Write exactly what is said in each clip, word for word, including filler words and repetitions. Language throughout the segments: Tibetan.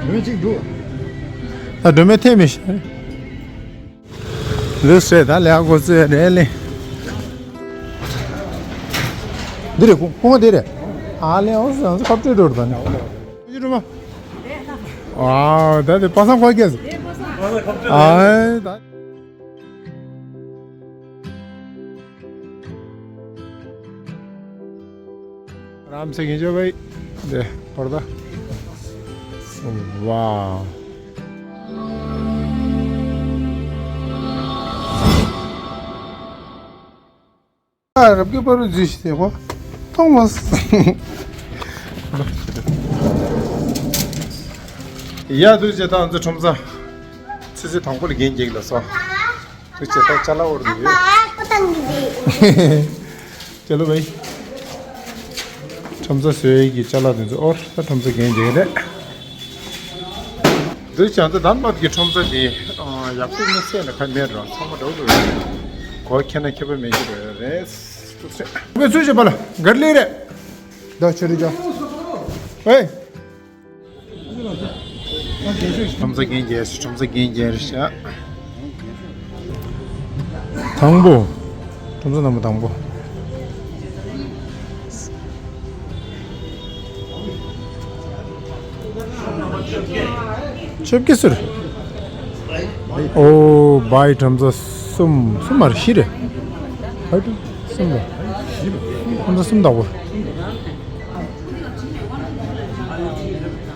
སྒྲོལ་མ་གཅིག་འདུག་ད་སྒྲོལ་མ་ཐེ་མི་ཤེས། ལུས་ཟེར་ད་ལས་འགོ་བཙུགས་རེད་ལེ། འདི་རེད་ཁོང་ཁོང་འདི་རེད། ཨ་ལེ་འོ་ཟེར་ཁ་སྤྲོད་འགྲོ་རེད་ད་ནི། ཨ་ད་དེ་པ་སངས་ཁོ་སྐྱེས། ཨ་ད། आराम से खींचो भाई। दे, पर्दा। वाह। རབ་ཀྱི་པར་རྫུས་ཤིག་དེ་ཁོ་མཐོང་མ་སོང་། ཡ་དུས་ཚོད་དང་ཚོ་ཁྲོམ་ས་ཚེས་དང་པོ་ལ་རྒན་རྒྱག་ལ་སོ། དུས་ཚོད་དང་ཅ་ལག་འོར་འདུག་ཡོད། ཅ་ལག་བའི་ཁྲོམ་ས་བཟོས་ཀྱི་ཅ་ལག་དེ་ཚོ་འོར་ད་ཁྲོམ་ས་རྒན་རྒྱག་རེད། འདི་བྱང་ཚ་དམ་པ་གི་ཁྲོམ་ས་དེ་ཡག་པོ་མི་ཚད་ན་ཁ་མེད་རོ་ཚང་མ་འགྲོ་དགོས་རེད། གོ་ཁྱེད་ན་ཁྱད་པར་མེད་ཀྱི་རེད། ཚུགས་ཚུགས་བྱེད་པ་ལ་གར་ལེ་རེད། ད་ཆེ་རེ་ཅོ། ཨེ། ཁྲོམ་ས་རྒན་རྒྱག་ཁྲོམ་ས་རྒན་རྒྱག་རེད་ཤག་དང་པོ། ཁྲོམ་ས་རྣམ་པ་དང་པོ། ཆོབ་ཀྱི་ཟེར། ཨོ་བའི་ཁྲོམ་ས་གསུམ་གསུམ་མ་རེད་བཞི་རེད། བའི་གསུམ་རེད། ཁྲོམ་ས་གསུམ་དང་པོ།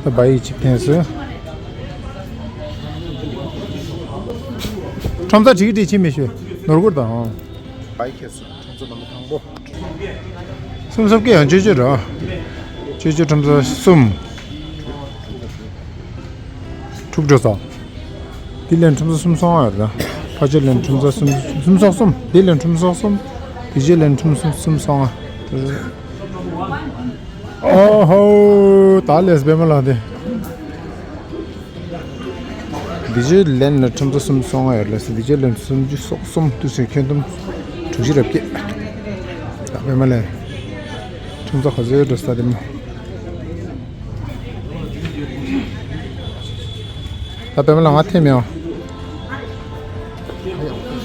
ད་བའི་ཅིག་ཐེངས་སུ། ཁྲོམ་ས་ཁྲིག་ཁྲིག་ཕྱིན་མི་ཤོད་ནོར་གུར་དང་། བའི་ཁེ་སོ་ཁྲོམ་ས་དང་པོ་དང་པོ། སུམ་སོབ་ཀྱི་ཡང་ཅོ་ཅོ་ར། ཅོ་ཅོ་ཁྲོམ་ས་གསུམ། དྲུག་འགྲོ་སོང་། དེ་ལན་ཁྲོམ་ས་གསུམ་སོང་ཨ་ར། ཕ་ཆེ་ལན་ཁྲོམ་ས་གསུམ་གསུམ་སོག་གསུམ། དེ་ལན་ཁྲོམ་ས་གསུམ། དེ་རྗེས་ལན་ཁྲོམ་ས་གསུམ་སོང་ཨ། ཨོ་ཧོ། ད་ལས་པད་མ་ལགས་དེ། འདི་རྗེས་ལན་ལ་ཁྲོམ་ས་གསུམ་སོང་ཨ་ཡར་ལ་སི་འདི་རྗེས་ལན་སུམ་ཅུ་སོ་གསུམ་དུས་སུ་ཁྱོན་བསྡོམས་དྲུག་ཅུ་རེ་བརྒྱད། ད་པད་མ་ལགས། ཁྲོམ་ས་ག་ཚོད་འགྲོ་ས་དེ་མོ། ད་པད་མ་ལགས་ང་ཐེ་མེད་ཨ།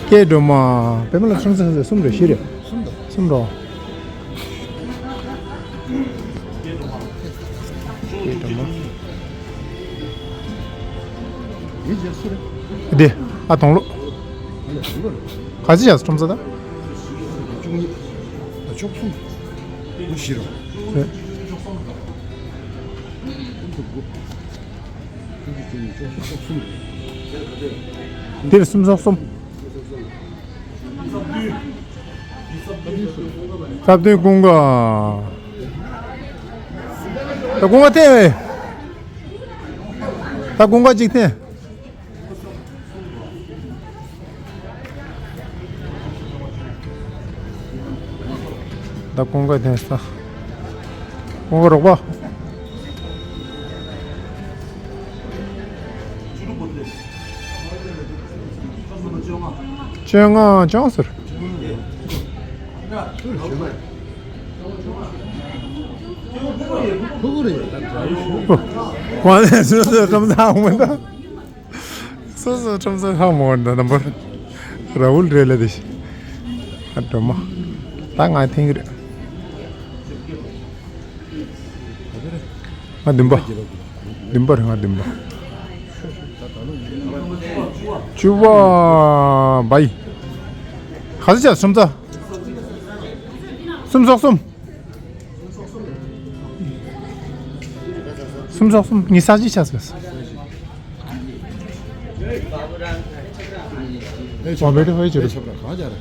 སྐད་སྒྲོལ་མ། པད་མ་ལགས་ཁྲོམ་ས་ག་ཚོད་གསུམ་རེ་བཞི་རེ། གསུམ་རོ། སྐད་སྒྲོལ་མ། འདི་ཨ་དང་ལོ། ག་ཚོད་བྱས་ཁྲོམ་ས་ད། བཅུ་གཉིས། ཕྱོགས་གསུམ། བཞི་རོ། འདིར་སུམ་སོགས་གསུམ། སྟབས་བདེ་ཀུན་དགའ། ད་ཀུན་དགའ་ཐེ་བས། ད་ཀུན་དགའ་གཅིག་ཐེ། ད་ཀུན་དགའ་ཐེ་ས། ཀུན་དགའ་རོགས་པ། བཅོ་ལྔ་བཅོ་ལྔ་ཟེར། ཁོ་ཁོ་རེད། ཁོ་ཁོ་རེད། སོ་སོ་ཁྲོམ་ས་ཧ་མ་གོ་འདུག་སོ་སོ་ཁྲོམ་ས་ཧ་མ་གོ་འདུག་ནམ་བར་ར་ཧུལ་རེད་ལ་དེ་ཤི། ཨ་སྒྲོལ་མ། ད་ང་ཐེངས་རེད། ང་བདུན་པ། བདུན་པ་རེད་ང་བདུན་པ། བཅུ་པ་བའི། ག་ཚོད་བྱས་སུམ་རྩ། སུམ་སོགས་གསུམ། སུམ་སོགས་གསུམ་ཉི་ཤུ་རྩ་གཅིག་ཆགས་སོང་། ཨེ་ཆོག་པ་ཨེ་ཆོག་པ་གང་ཆགས་རེད།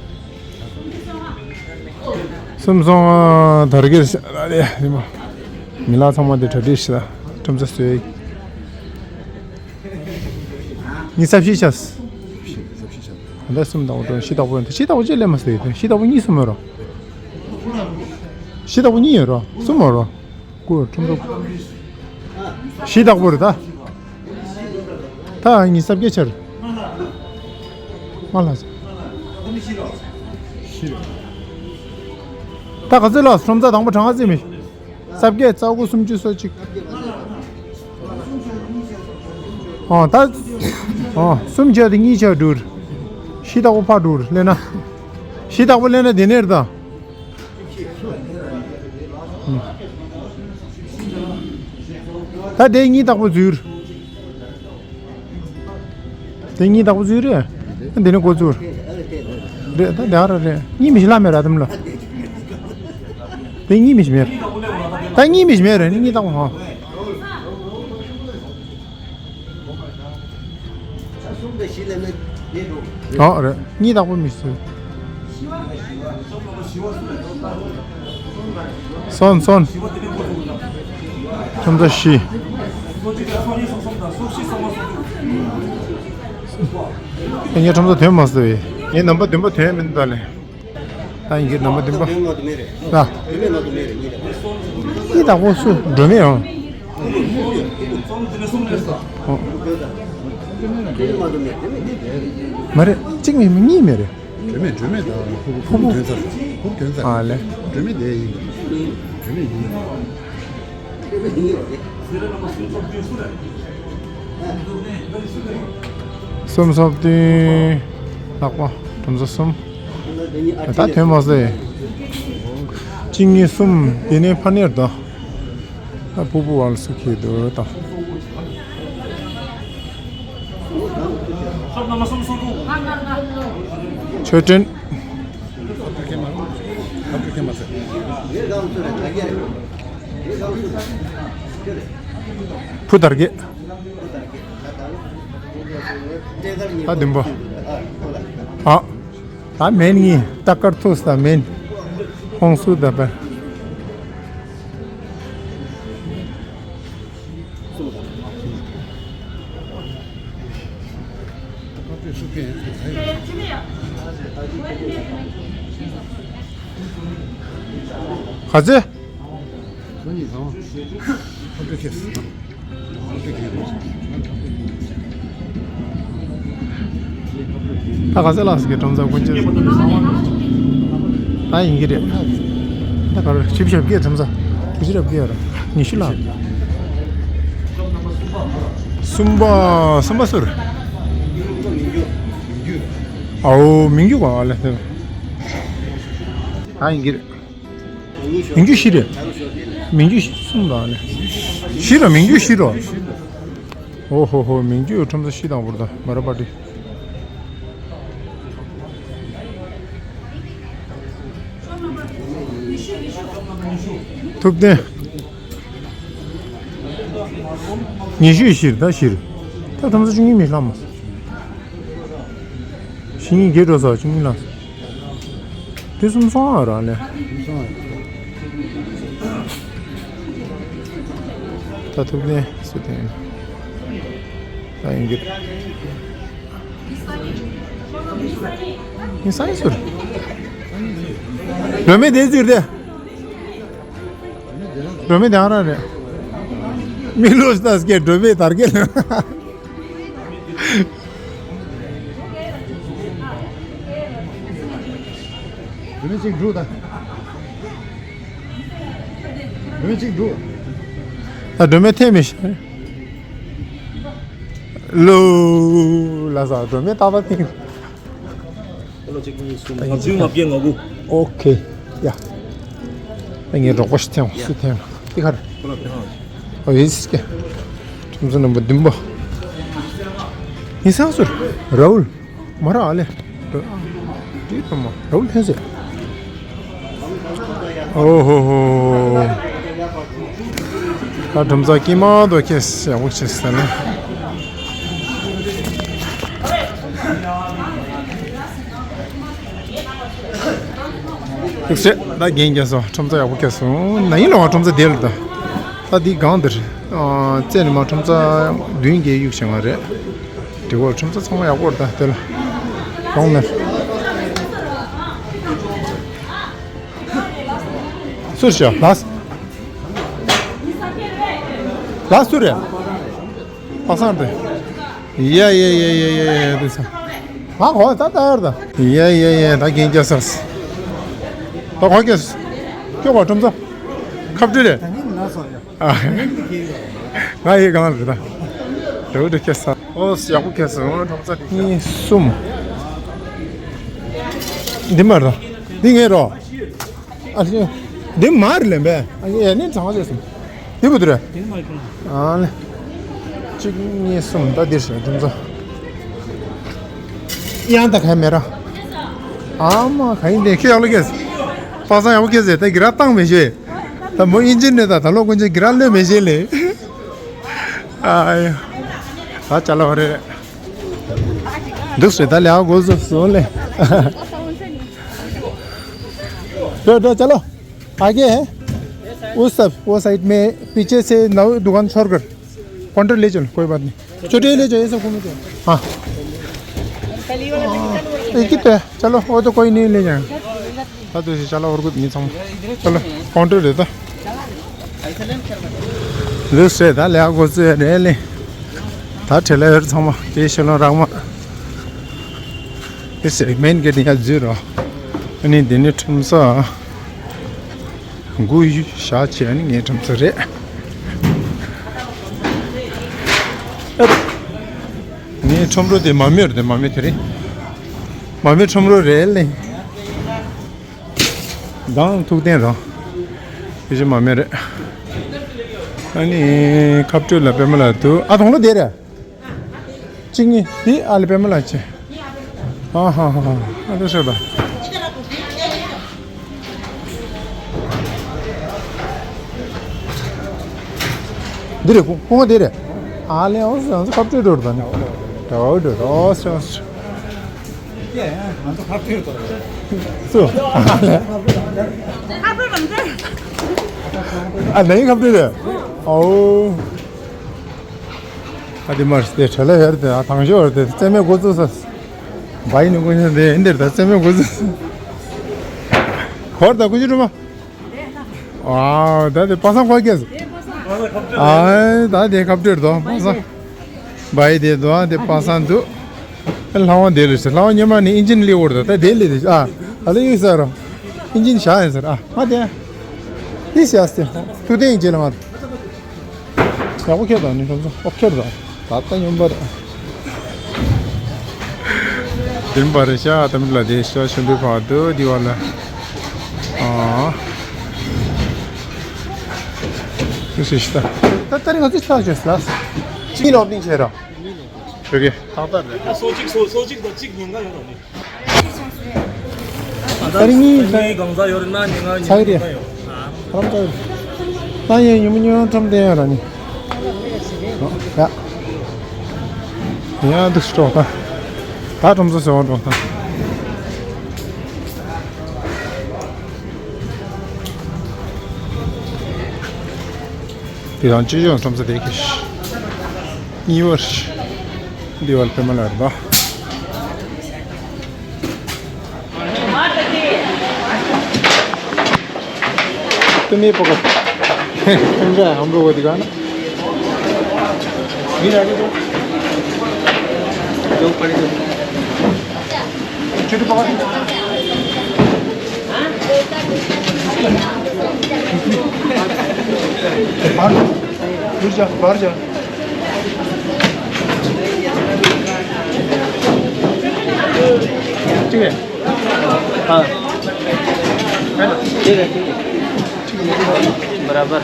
སུམ་སོང་དར་གེར་ཤ་རེ་མི་ལ་ཚང་མ་དེ་གྲ་སྒྲིག་ཤ་ཁྲོམ་ས་སོས། ཉི་ཤུ་རྩ་བཞི་ཆགས། ད་སུམ་དང་པོ་བཞི་དང་པོ་བཞི་དང་པོ་ཅི་ལས་མ་སོས་བཞི་དང་པོ་གཉིས་སུམ་མེད་རོ། བཞི་དང་པོ་གཉིས་ཡོད་རོ་གསུམ་མེད་རོ། ཀུ་ཁྲོམ་ཐོག་བཞི་དག་པོ་རེད་ད། ད་ཉི་ཤུ་རྩ་བརྒྱད་ཆར། མ་ལྷག་ད་ག་ཚོད་ལ་ཁྲོམ་ས་དང་པོ་གྲངས་ཀ་རྩིས་མི། རྩ་བརྒྱད་རྩ་དགུ་སུམ་ཅུ་སོ་གཅིག་ཨོ་ད། ཨོ་གསུམ་བྱས་ཏེ་གཉིས་ཆགས་འགྲོ། བཞི་བདག་པོ་ཕར་འགྲོ་ལེན་ན། བཞི་བདག་པོ་ལེན་ན་དེ་ནས་རེད་ད། ད་དེ་གཉིས་བདག་པོ་འཛུལ། དེ་གཉིས་བདག་པོ་འཛུལ་རེད། འདི་ནི་འགོ་འཛུལ། རེད་ད་དེ་ཨ་ར་རེད། གཉིས་མི་ཤི་ལ་མེད་ར་དམ་ལ། དེ་གཉིས་མི་ཤི་མེད། ད་གཉིས་མི་ཤི་མེད་རེད་ནི་གཉིས་བདག་པོ་ཧོ། ཨོ་རེད། གཉིས་བདག་པོ་མི་སྲིད། སོན་སོན། ཁྲོམ་ས་བཞི། ངས་ཁྲོམ་ས་ཐོན་མ་སོང་བས། ངས་ནམ་པ་བདུན་པ་ཐོན་མིན་ད་ལས། ད་ཡིན་གྱི་ནམ་པ་བདུན་པ། ད། གཉིས་བདག་པོ་སུ་འགྲོ་མེད་ཡང་། མ་རེད། གཅིག་མེད་མི་གཉིས་མེད་རེད། སྒྲོལ་མས་སྒྲོལ་མས་ད་ཕུར་བུ་ཕུར་བུ་ཐོན་ཚར། ཕུར་བུ་ཐོན་ཚར། ཨ་ལེ། སྒྲོལ་མས་དེ་ཡིན། སྒྲོལ་མས་ཡིན། གསུམ་སོ་བདུན། ལག་པ་གྲུ་མཚོ་གསུམ། ད་ཐོན་མ་སོང་། གཅིག་གཉིས་གསུམ་དེ་ནས་ཕ་ནེར་ད། ད་ཕུར་བུ་བ་ལ་སུ་ཁྱེར་འདུག་ད། མཆོད་སྤྲིན། བུ་དར་རྒྱས། ད་བདུན་པ། ཨ། ད་མེན་ངི་ཏ་ཀར་ཐུག་ས་མེན། ཧོང་སུ་ད་པ། ག་ཚོད། ད་ག་ཚོད་ལགས་སོ་གི་གྲོང་ཚོ་ཀུན་སྤྱོད་ད་ཡིན་གྱི་རེད། ད་ག་རེ་ཞིབ་ཞབས་ཀྱི་གྲོང་ཚོ་ཀུ་ཤི་རབ་ཀྱི་ཡོད་ར་ཉི་ཤུ་ལགས། གསུམ་པ་གསུམ་པ་ཟུར། ཨའོ་མིང་རྒྱུ་ག་ལ་ད་ཡིན་གྱི་རེད། མིང་རྒྱུ་བཞི་རེད། མིང་རྒྱུ་བཞི་གསུམ་དང་ནི། བཞི་ར་མིང་རྒྱུ་བཞི་རོ། ཨོ་ཧོ་ཧོ་མིང་རྒྱུ་ཁྲོམ་ས་བཞི་དང་བོར་དང་མ་ར་པ་ཏི། ཐུབ་བསྟན། ཉི་ཤུ་བཞི་ད་བཞི་རེད། ད་ཁྲོམ་ས་བཅུ་གཉིས་མི་ལྷག་མ། བཞི་གཉིས་བརྒྱད་འགྲོ་ས་བཅུ་གཉིས་ལྷག་དེ་གསུམ་སོང་ཨ་ར་ལེ། ད་ཐུབ་ནས་སུ་དེ་ད་ཡིན་གྱི་ཡིན་ས་ཡིན་ཟུར། སྒྲོན་མེ་དེ་ཟུར་དེ། སྒྲོན་མེ་དེ་ཨ་ར་རེད། མི་ལོ་ས་སྐད་སྒྲོན་མེ་དར་སྐད་ལ། སྒྲོན་མེ་གཅིག་འགྲོ་ད། སྒྲོན་མེ་གཅིག་འགྲོ། ད་སྒྲོན་མེ་འཐེན་མི་ཤེས། ལོ། ལ་ས་སྒྲོན་མེ་ཏག་ཏག་འཐེན། ལོ་གཅིག་གཉིས་གསུམ་ང་བདུན་ང་བརྒྱད་ང་དགུ། ཨོ་ཁེ། ཡ། ད་ངའི་རོགས་པ་ཞིག་འཐེན་འོང་སུ་འཐེན་འོང་། ཏི་ཁར། ཨོ་ཡིས་ཀྱེ། ཁྲོམ་ཚོ་ནམ་པ་བདུན་པ། ཡིན་ས་སུ། རའུལ། མ་ར་ཨ་ལེ། ཏི་ཕ་མ་རའུལ་འཐེན་ཟེར། ཨོ་ཧོ་ཧོ། ད་ཁྲོམ་ཚོ་ཀྱི་མ་དོ་ཁེ་སི་ཡག་པོ་ཆེ་ཟེར་ནས། ཐུགས་སྲས་ད་རྒན་རྒྱལ་སོང་ཁྲོམ་ཚོ་ཡག་པོ་སྐྱེས་སོང་ན་ཡིན་ལ་བ་ཁྲོམ་ཚོ་དེ་ལ་ད། ད་འདི་སྒང་འདིར། རྩེ་ནས་མ་ཁྲོམ་ཚོ་བདུན་བརྒྱད་གཡུག་བྱེད་ང་རེད། དྲི་བ་ཁྲོམ་ཚོ་ཚང་མ་ཡག་པོ་རེད་ད་དེ་ལ། གང་མེད། སུར་ཤ་ལགས། ལགས་སུ་རེད། པ་སངས་ཏེ། ཡ་ཡ་ཡ་ཡ་ཡ་ཡ་དེ་ས། ང་གོ་ད་ད་ཡར་ད། ཡ་ཡ་ཡ་ད་རྒན་རྒྱལ་ས། ད་གོ་རྒྱལ་ས། ཁྱོད་གོ་ཁྲོམ་ཚོ། ཁབ་ཏུ་རེད། ཨ། ང་ཡི་གང་རེད་ད། དེ་འུ་དེ་ཁྱེད་ས། ཨོ་ཡག་པོ་ཁེལ་སོང་། ཁྲོམ་ས་དེ་གཉིས་གསུམ། འདི་མ་རེད། འདི་ངའི་རོ། ཨ་ལེ། འདི་མ་རེད་ལེ་བས། ཨ་ཡེ་ནི་གྲང་ལེ་སོང་། འདི་བུ་དུ་རེད། ཨ་ལེ། གཅིག་གཉིས་གསུམ། ད་འདིར་ཞོག་ཁྲོམ་ས། ཡང་ད་ག་མེད་ར། ཨ་མ་ག་ཡིན་དེ་ཁྱོད་ཡག་ལོ་ཁེལ། པ་སངས་ཡག་པོ་ཁེལ་ཟེར། ད་གི་ར་བཏང་མེད་ཞེས། ད་མོ་ཨིན་ཇི་ནི་ད་ད་ལོ་ཀུན་ཅི་གི་ར་ལོས་མེད་ཞེས་ལེ། ཨ་ཡ། ད་ཅ་ལག་རེད། འདུག་སེ་ད་ལས་འགོ་བཟོ་སོང་ལེ། लो, लो, चलो। आगे है। उस सब, वो साइड में पीछे से नौ दुकान छोड़कर। काउंटर ले चलो, कोई बात नहीं। छोटे ले जाओ, ये सब घूम के। हाँ। एक ही तो है। चलो, वो तो कोई नहीं ले जाएगा। ད་དུས་ཤི་ཅ་ལག་འོར་གུད་མི་ཚང་མ། ཅ་ལག་ཀོན་ཀྲི་རེད་ད། འདི་སེ་ད་ལས་འགོ་བཙུགས་རེད་ལེ། ད་ཁྲེ་ལ་ཡོད་ཚང་མ་དེ་ཤི་ལོང་རག་མ། འདི་སེ་མེན་གེ་དེ་ཡ་འཛུལ་རོ། ཨ་ནི་འདི་ནི་ཁྲོམ་ས། དགུ་ཡུ་ཞག་བྱས་ནི་ངའི་ཁྲོམ་ས་རེད། ངའི་ཁྲོམ་རོ་དེ་མ་མེར་དེ་མ་མེ་དེ་རེད། མ་མེ་ཁྲོམ་རོ་རེད་ལེ། མདང་ཐུག་བསྟན་རང་། དེ་ཅི་མ་མེད་རེད། ཨ་ནི་ཁབ་སྤྲོད་ལ་པད་མ་ལགས་འདུག་ཨ་དང་ལོ་དེ་རེད། གཅིག་གཉིས་དེ་ཨ་ལེ་པད་མ་ལགས་ཆེ། ཨ་ཧ་ཧ་ཧ། ཨ་ད་ཤོད་ད། འདི་རེད། ཁོ་ཁོ་ང་དེ་རེད། ཨ་ལེ་ཨོ་སི་ཨོ་སི་ཁབ་སྤྲོད་འགྲོ་རེད་ད་ནི། ད་འོ་འགྲོ་ཨོ་སི་ཨོ་སི། སུ། ཨ་ནའི་ཁབ་ཏུ་རེད། ཨོ། ཨ་དེ་མར་སྟེ་ཁྲ་ལ་ཡར་དེ་ཨ་ཐང་ཤོར་དེ་རྩེ་མོའི་འགོ་བཙུགས་ས། བའི་ནི་ཀུན་ཤ་དེ་འདིར་ད་རྩེ་མོའི་འགོ་བཙུགས་ས། གོར་ད་ཀུ་ཅི་རུ་མ། ཨ་ད་དེ་པ་སངས་ཁོ་སྐྱེས་སོ། ཨ་ད་དེ་ཁབ་སྤྲོད་དོ་པ་སངས། བའི་དེ་དོ་ཨ་དེ་པ་སངས་འདུག་ལྷ་དབང་དེ་ལས་ལྷ་དབང་ཉི་མ་ནི་ཨིན་ཇིན་ལི་འོར་ད་ད་དེ་ལས་དེ་ཨ་ཨ་ལེ་ཡིག་ཟེར་རོ། ཨིན་ཇིན་བཞག་ཡིན་ཟེར་ཨ་ཨ་དེ། ཨི་སི་ཨ་སི་ཐུ་ཏེ་ཨིན་ཇི་ལ་མ། ཡག་པོ་ཁྱེར་དང་ནི་ཁྲོམ་ཚོ་ཨོ་ཁྱེར་དང་ད་ལྟ་ཉོན་པར། དེ་འབར་ཤ་དམ་ལ་དེ་ཤ་ཆུ་འདུས་བར་དུ་དེ་བ་ལ། ཨ། ཁྱོད་སུ་ཤི་ད། ད་ལྟ་རིང་ང་ཚོ་ཆ་ཆེས་ལ། ཅི་ལོག་ནིང་བྱེད་ར། ཨོ་ཁེ། ཏག་ཏག་རེད། ཨ་སོ་གཅིག་སོ་སོ་གཅིག་དང་གཅིག་ཉེན་ཁ་ཡོད་ར་ནི། ད་རིང་ངའི་ངའི་གང་ཟག་ཡོད་རེད་ན་ཉེན་ཁ་ཉེན་ཁ་ཡོད། ཨ་རམ་ཚ་ཡོད། ད་ཡང་ཉིན་མོ་ཉིན་མོ་ཁྲོམ་བསྟན་ཡོད་ར་ནི། ཡ། ཡང་འདུག་སྤྲོ་ད། ད་ཁྲོམ་ཚོ་ཟེར་བ་འགྲོ་ད། དེ་དང་ཅི་ཡོང་ཁྲོམ་ས་དེ་གི་གཉིས་པར་འདི་བར་ཕེབས་མ་ལར་ད། तुम्ही पकड. तुमच्या हम लोग दिखा ना. छोटी पकड. बाहर जा, दूर जा, बाहर जा. ठीक है. हाँ. ठीक है, ठीक है. बराबर.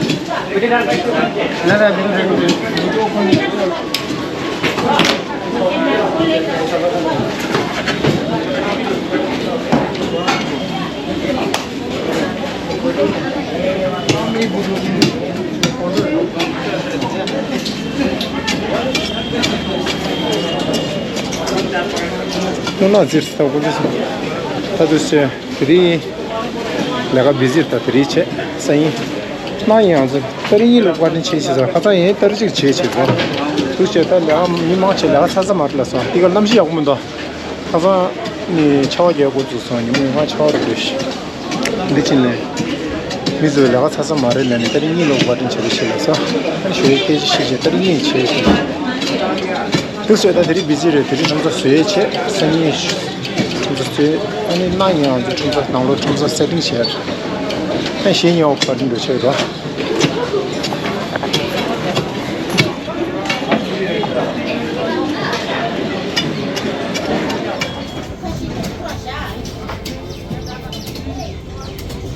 ཁྱོད་ལ་ཟེར་ཐག་པོ་ཅི་སོང་། ད་དུས་ཚོད་དེ་རིང་ལས་ཀ་བི་ཟི་ད་དེ་རིང་བྱས་ས་ཡིན། ན་ཡང་ཚོ་ཏ་རིག་གཉིས་ལ་བཀའ་དྲིན་ཆེ་ཆེ་ཟེར། ཁ་སང་ཡིན་ཏ་རིག་གཅིག་བྱས་བྱས་ཟེར། དུས་ཚོད་ད་ལས་ཀ་མི་མང་ཆེ་ལས་ཀ་ཚ་ཚ་མ་རེད་ལ་སོང་། དེ་ག་གནམ་གཤིས་ཡག་པོ་མི་འདུག་ཁ་སང་ནི་ཆར་པ་རྒྱག་འགོ་བཙུགས་སོང་། ཉིན་མོ་ཡིན་གང་ཆར་པ་རེད་འདུག་འདི་ཕྱིན་ནས་མི་ཚོས་ལས་ཀ་ཚ་ཚ་མ་རེད་ལབ་ནས་ཏ་རིག་གཉིས་ལ་བཀའ་དྲིན་ཆེ་རེ་ཆེ་ལ་ས་ཞུ་ཡས་སྐད་ཆ་བཤད་བྱས་ཏ་རིག་གཉིས་བྱས་ཏེ། དུས་ཚོད་ད་དེ་རིང་བི་ཟི་རེད། དེ་རིང་ཁྲོམ་ཚོ་བཟོས་བྱས་སང་ཉིན་ཁྲོམ་ཚོ་བཟོས། ཨ་ནི་གནངས་ཉིན་ང་ཚོ་ཁྲོམ་ཚོ་ནང་ལོགས་ཁྲོམ་ཚོ་སེ་ཊིང་བྱས། ཨ་གཞེས་ཉིན་ཨོ་བཀའ་དྲིན་འགྲོ་ཆེ་རེད།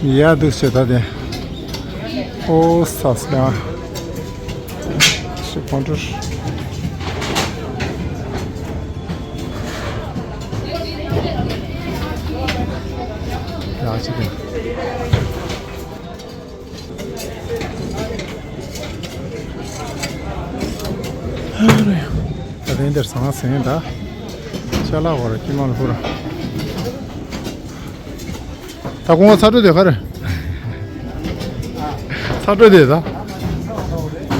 ཡ་འདུག་ཟེར་ད་དེ། ཨོ་ས་ས་ལ། ཤི་ཕོན་ཏུ། ཡ་ཅི་དེ། ད་ཐེངས་འདིར་ཟང་ཟིང་ད། ཅ་ལག་བོར་ཀྱི་མ་ལ་ཧུ་ར། ད་ཁོང་ཚ་དྲོད་དེ་ག་རེ། ཚ་དྲོད་དེ་ད།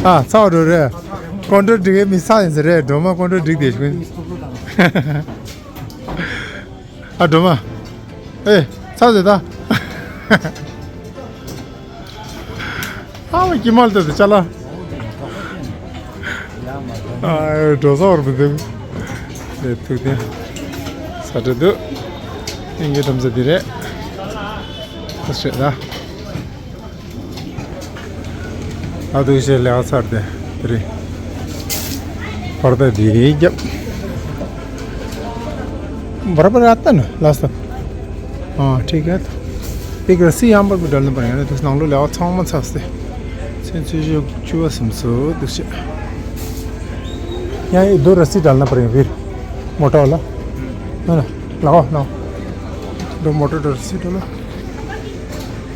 ཨ་ཚ་བ་འགྲོ་རེད། ཀོན་ཊོ་སྒྲིག་མི་ཚ་ཡིན་ཟེར་རེད། སྒྲོལ་མ་ཀོན་ཊོ་སྒྲིག་དེ་ཤུན། ཨ་སྒྲོལ་མ། ཨེ་ཚ་ཟེར་ད། ཨ་མ་ཀྱི་མལ་དུ་ཅ་ལག་ཨ་འགྲོ་ས་བར་མི་འདུག་ལས་ཐུག་དེ། ས་ཁྲ་འདུག་ཨིན་གྱི་འགྲམ་ས་འདི་རེད། ཨ་ཤེས་ད། ཨ་འདུག་ཤེས་ལས་ཚར་དེ་དེ་རེད། བར་ད་འདི་རྒྱབ། बराबर आता ना लास्ट तक। हाँ ठीक है। तो एक रस्सी यहाँ पर भी डालना पड़ेगा ना, तो नंगलो लेवा छांग मत सास्ते। सेंचुरी जो चुआ समसो दूसरे। यहाँ ये दो रस्सी डालना पड़ेगा फिर, मोटा वाला है ना। लाओ लाओ, दो मोटा रस्सी डालो।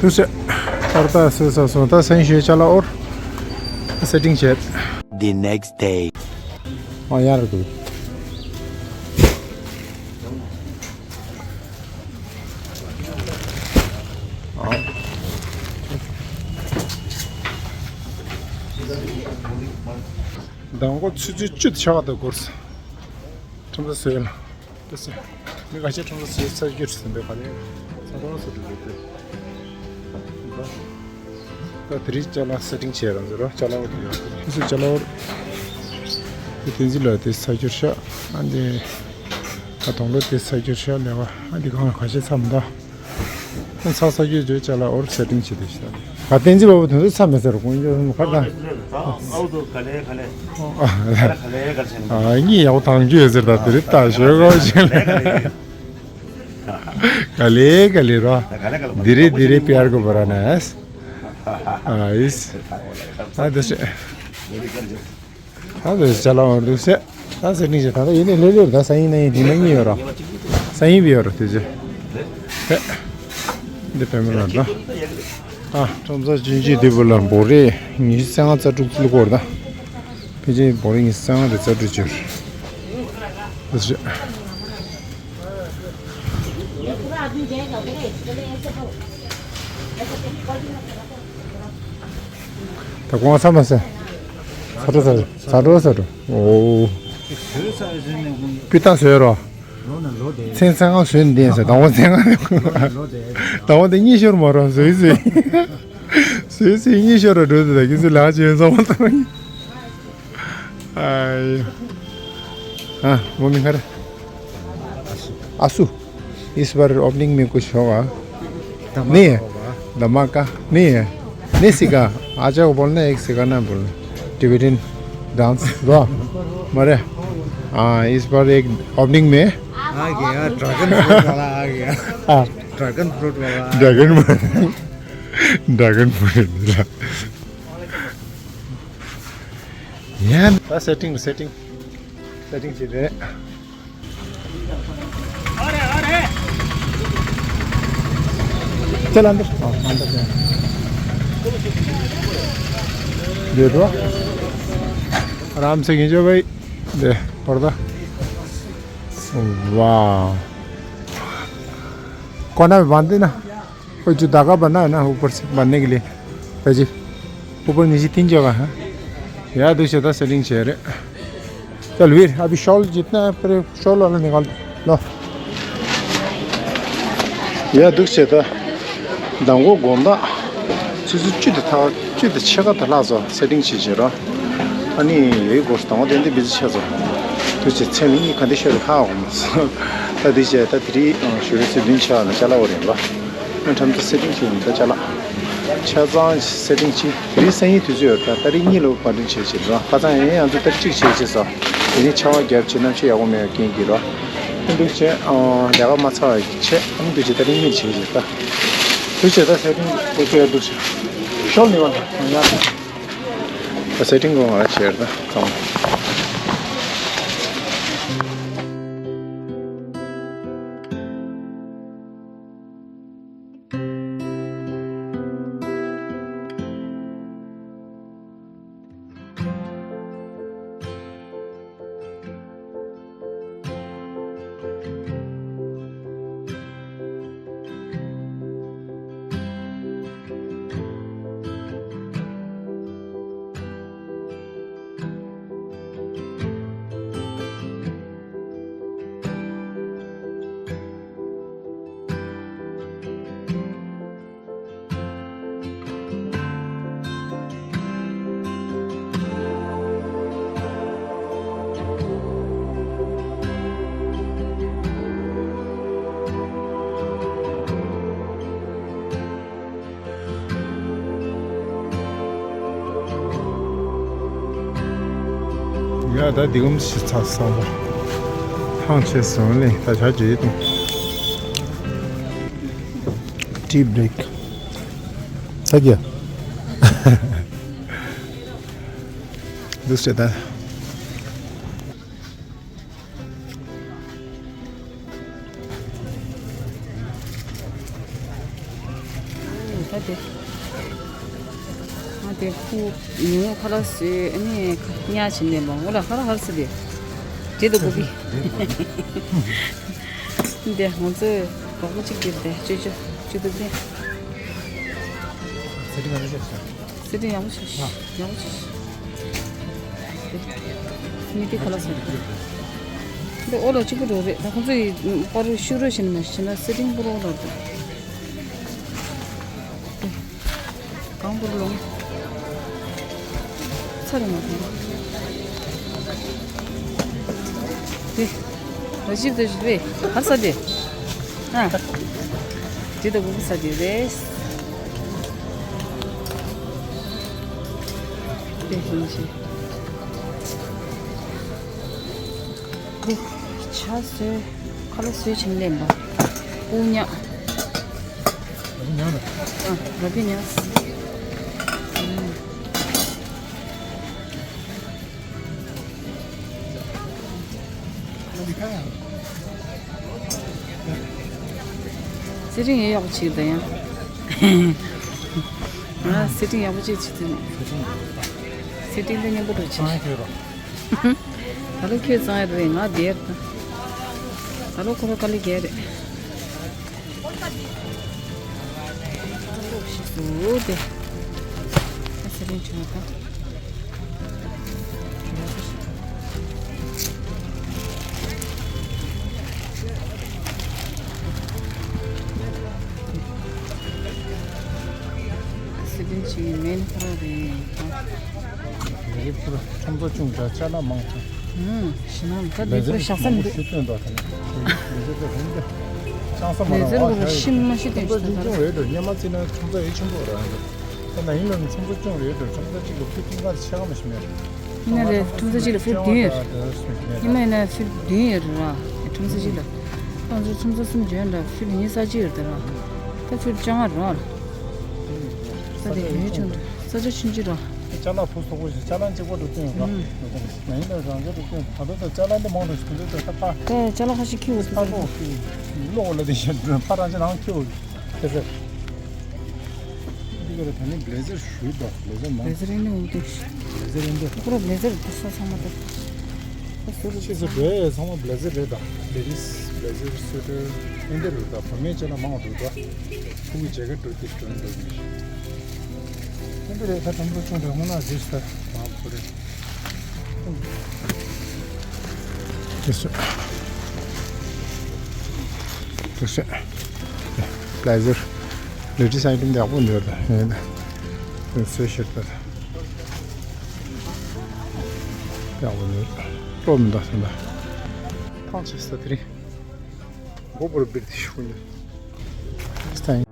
दूसरे करता है सो सो सो ता सही से चला और setting check. The next day. हाँ यार तू। དང་པོ་ཆུ་ཚོད་བཅུ་དང་ཕྱེད་ཀ་དང་འགོར་སོང་། ཁྲོམ་ས་བཟོས་ལ། ལྟ་སོང་། མི་ཁ་ཤས་ཁྲོམ་ས་བཟོས་ཚར་རྒྱུ་ཟིན་པའི་ག་ལེ། ས་ཁོངས་སུ་འགྲོ་དགོས་ཏེ། ད་དེ་རིང་ཅ་ལག་སེ་ཊིང་བྱས་རང་ཟེར་རོ། ཅ་ལག་འོར་དུ་ཡོད། དེ་ཚོ་ཅ་ལག་འོར། དེ་བསྟན་འཛིན་ལགས་དེ་ཚ་རྒྱུར་ཤག་ཨ་འདི། ད་དང་པོ་དེ་ཚ་རྒྱུར་ཤག་ལས་པ་ཨ་འདི་གང་ལ་ཁ་ཤས་འཚམ་ད། ཁོང་ཚ་ཚ་རྒྱུར་བརྗོད་ཅ་ལག་འོར་སེ་ཊིང་བྱེད་དེ་ཤག་ད་བསྟན་འཛིན་པ་པོ་དེ་ཚོ་འཚམ་མེད་ཟེར་རོ། ཁོང་ཚོ་ཁར་ད། ཨ་གཉིས་ཡག་པོ་དང་རྒྱུ་ཡོད་ཟེར་ད་དེ་རེད་ད་ཞོལ་གོ་ཞིག་ལས། ག་ལེ་ག་ལེ་རོ། འདི་རེད་འདི་རེད་པི་ཨར་གོ་བ་ར་ན་ཨེས། ཨ་ཨིས། ཨ་འདི་ཤེ། ཨ་འདི་ཅ་ལག་འོང་འདུག་ཤེ། ཨ་ཟེར་ནི་ཞེ་ད་ད་ཡིན་ནི་ལེ་ལེ་རེད་ད། ས་ཡིན་ན་ཡིན་འདི་ན་གཉིས་ཡོད་རོ། ས་ཡིན་པི་ཡོད་རོ་དེ་ཅེ། ཧེ། འདི་པད་མ་ལ་ད། ཨ་ཁྲོམ་ས་ཆུང་ཆུང་འདི་བུ་ལ་འབོ་རེ་ཉི་ཤུ་རྩ་ལྔ་རྩ་དྲུག་ཙི་ལ་སྐོར་ད། ཕལ་ཆེར་འབོ་རེ་ཉི་ཤུ་རྩ་ལྔ་རེ་རྩ་དྲུག་ཅེ། འདི་ཤེ། ད་གོང་ས་མ་ཟེར། ས་འགྲོ་ས་འགྲོ་ས་འགྲོ་ས་འགྲོ། ཨོ། པི་ཏ་ཟེར་རོ། མཚན་ཚང་ང་ཟོས་ནས་བསྡད་ཟེར། དང་པོ་མཚན་ང་། དང་པོ་དེ་གཉིད་ཤོར་མ་རོ་ཟོས་ཟོས། ཟོས་ཟོས་གཉིད་ཤོར་རོ་འགྲོ་ཟེར། ད་ཁྱེད་ཚོ་ལག་ཅན་ཚང་མ་ཐང་། ཨ་མོ་མིང་ག་རེ། आंसू। इस बार ओपनिंग में कुछ होगा? नहीं है। धमाका नहीं है। नहीं सीखा। आजा को बोलना, एक सिखाना बोलना। Tibetan dance. वाह। मरे। हाँ, इस बार एक ओपनिंग में। आ गया, ड्रैगन फ्रूट वाला आ गया। हाँ। ड्रैगन फ्रूट वाला आ गया। Dragon fruit. Dragon fruit. ཡ། ད་སེ་ཊིང་སེ་ཊིང་སེ་ཊིང་བྱེད་རེད། चल अंदर। हाँ, अंदर जाओ। दे दो। आराम से खींचो भाई। दे, पर्दा। वाह। कोना में बांध देना। वो जो धागा बना है ना ऊपर से बांधने के लिए, भाई जी, ऊपर नीचे तीन जगह है। यार, दूसरे था सेटिंग शेयर है। चल वीर, अभी शॉल जितना है, पूरे शॉल वाला निकाल दो। लो। यार, दूसरे था। དང་པོ་དགོང་དག་ཆུ་ཚོད་བཅུ་དང་ཐག་བཅུ་དང་ཕྱེད་ཀ་དང་ལྷག་སོང་། སེ་ཊིང་བྱེད་བྱེད་རོགས། ཨ་ནི་ཡོད་སྐོར་དང་པོ་དེ་འདི་བི་ཛི་ཆགས་སོང་། དུས་ཚོད་ཚད་མི་གཉིས་ག་འདི་ཤོར་ཧ་འོང་མ་སོང་། ད་འདི་བྱས་ད་དེ་རིང་ཞོགས་པའི་ཚེས་བདུན་ཆགས་ན་ཅ་ལག་འོར་ཡིན་པ། ཨ་ཁྲམ་ད་སེ་ཊིང་བྱེད་ཡིན་ད་ཅ་ལག་ཆ་ཚང་སེ་ཊིང་བྱེད། དེ་རིང་སང་ཉིན་དུས་ཚོད་ཡོད་ད། ད་རིང་གཉིད་ལོག་པར་འདྲེན་བྱེད་བྱེད་རོགས། ཁ་སང་ཡང་ཡང་ཚོ་ད་གཅིག་བྱེད་བྱེད་སོང་། དེ་རིང་ཆར་པ་བརྒྱབ་བྱེད་ནམ་ཕྱེད་ཡག་པོ་མེད་པའི་རྐྱེན་གྱིས་རོགས། ཨ་འདུག་བྱས་ལས་ཀ་མ་ཚར་བ་བྱས། ཨ་འདུག་བྱས་ད་རིང་གཉིད་བྱེད་བྱེད་ད། དུ་བྱས་ད་སེ་ཊིང་གོ་ཆོད་འདུག་ཤོར་ནི་བ་ད་ཡང་ད་སེ་ཊིང་གོ་ང་བྱས་ད་ཚང་། ཡ་ད་འདི་གུམ་ཞིག་ཚ་སང་པོ་ཐང་ཆད་སོང་ལེ། ད་ཆ་ཇེ་དང་ཏི་བྷི་རེག་ཚ་གི་འདུག་སེ་ད། ད་དེ། ང་དེ་ཁུ་ཉུང་ཁ་ལག་བཟོས་ཨ་ནི་ཉག་བྱིན་ནས་མ་འོ་ལ་ཧར་ཧར་སི་དེ། དེ་དུ་གོ་གི། དེ་ང་ཚོས་གྲོགས་པོ་གཅིག་གིས་དེ་ཅོ་ཅོ་ཅོ་དུ་དེ། སེ་ཊིང་ཡག་པོ་བྱས་ཤག་ཡག་པོ་བྱས་ཤག་མི་དེ་ཁ་ལག་ཟ། འདི་ཨོ་ལ་གཅིག་པུ་འགྲོ་རེད། ད་ཁོང་ཚོ་ཡི་པར་ཤུ་རུ་བྱས་ནས་མ་བྱས་ན་སེ་ཊིང་པུ་རོ་ལ་འགྲོ། གང་པུ་རོ་ལོང་། ཚ་རེ་མ་ཐོང་། དེ། ར་ཇིབ་དེ་རེད། ཧར་ས་དེ། ཨ། དེ་ད་གུ་གུ་ས་དེ་རེད། དེ་ཡིན་ཞེས། དེ། ཆ་བཟོས། ཁ་ལག་བཟོས་བྱིན་ལེན་པ། སྤུ་ཉག་ཉག་ལ། ཨ། ར་པི་ཉག་སེ་ཊིང་ཡང་ཡག་པོ་བྱེད་ད་ཡང་། ང་སེ་ཊིང་ཡག་པོ་བྱེད་བྱེད་དུས། སེ་ཊིང་དེ་སྙན་པོ་འགྲོ་བྱེད། ད་ལོ་ཁྱོད་གཙང་ཡ་རེད། ང་བསྡད་ད། ད་ལོ་ཁོ་ར་དཀའ་ལས་རྒྱག་རེད། ཨོ་ཤི་སུ་དེ། ཨ་སེ་ཊིང་བྱུང་བ་ད། སེ་ཊིང་བྱེད་ཀྱི་མེན་ཁོ་རང་རེད། ལས་རིགས་ཁུལ་ཁྲོམ་ཚོགས་ཆུང་གྲྭ་ཅ་ལག་མང་ཐོན། ཧུམ། ཞེ་ན་ད་ལས་ཚོར་བཞག་ས་མི་འདུག་ལས་ཚོར་མང་པོ་ཞིག་ཐོན་འདུག་ད་ནི། ལས་ཚོར་ལས་ཚོར་ཧུམ་ད། ཅང་ས་མ་ལས་ཚོར་ལ་ཤི་མ་ཤི་ཐོན་ཤི་ད་ད། ཆུང་རེད་འགྲོ། སྔོན་མ་བརྩིས་ན་ཁྲོམ་ཚོགས་ཡེ་ཆེན་པོ་རང་རེད། ད་ན་ཡིན་ལ་ནི་ཁྲོམ་ཚོགས་ཆུང་རེད་འགྲོ། ཁྲོམ་ཚོགས་གཅིག་ལ་ཕུལ་ཐུང་ག་ཆེ་ག་མ་ཤི་མེད་རེད། ཡིན་ན་ལས་ཁྲོམ་ཚོགས་གཅིག་ལ་ཕུལ་བདུན་ཡོད་རེད། ཡིན་ན་ཡིན་ན་ཕུལ་བདུན་ཡོད་རེད་ར། ཁྲོམ་ཚོགས་གཅིག་ལ། ཁོང་ཚོ་ཁྲོམ་ཚོགས་གསུམ་འཇོན་འདྲ་ཕུལ་ཉིན་ས་གཅིག་ཡོད་རེད་ར། ད་ཕུལ་ཅང་ང་ར། ས་དེ་ཡོད་ཆུང་འདྲ། ས་ཆ་ཆུང་ཆུང་ར། ཅ་ལག་ཕུ་སོག་པོ་ཞིག་ཅ་ལག་གཅིག་པོ་འགྲོ་སྟོན་ར། ང་ཡིན་ན་རང་ཅག་འགྲོ་སྟོན་ད་དུང་ད་ཅ་ལག་འདི་མང་འགྲོ་ཞིག་འདུག་ད་ད་ཕ། ད་ཅ་ལག་ཁ་ཤས་ཁྱེར་འོང་ད། ཕ་ལོག་ལ་དེ་ཞིག་འགྲོ་ཕ་རང་ཅག་ནང་ཁྱེར་འོང་དེ་ཟེར། འདི་ག་ར་ད་ནི་བྷི་ལེ་ཟར་ཞུས་པ་བྷི་ལེ་ཟར་མང་། བྷི་ལེ་ཟར་ཡིན་ནི་འོང་དེ། བྷི་ལེ་ཟར་ཡིན་དེ། ཁོ་ར་བྷི་ལེ་ཟར་དེ་ས་ཚང་མ་དེ། ད་ཟུར་ཕྱིས་སུ་འགྲོ་ཡས་ཚང་མ་བྷི་ལེ་ཟར་རེད་ད། ལེ་ཌིས་བྷི་ལེ་ཟར་སུ་ཝེ་ཊར་ཡིན་དེ་རེད་ད། བུད་མེད་ཅག་ལ་མང་འདུག་ད། ཕྲུ་གུ་ཇེ་གེ་ཊི་འགྲོ་དེ་འགྲོ་འགྲོ་གི་མི་ཤེས། ཨེ་འདི་རེད་ད། ཁྲོམ་ཚོགས་ཆུང་རེད། སྔོན་ན་གཟིགས་ས་མ་བུ་རེད། དེ་སུ། དེ་སུ། བྷི་ལེ་ཟར། ལེ་ཌིས་ཨའི་ཊེམ་དེ་ཡག་པོ་འདུག་ད། ཡིན་ད། དེ་སུ་ཤེར་ད། ཡག་པོ་འདུག་སྤྲོ་མི་འདུག་སེམས་ད། ཐང་ཆད་ས་དེ་རིང་། མགོ་བོར་བིར་དེ་ཤུགས་འདུག་སྟངས།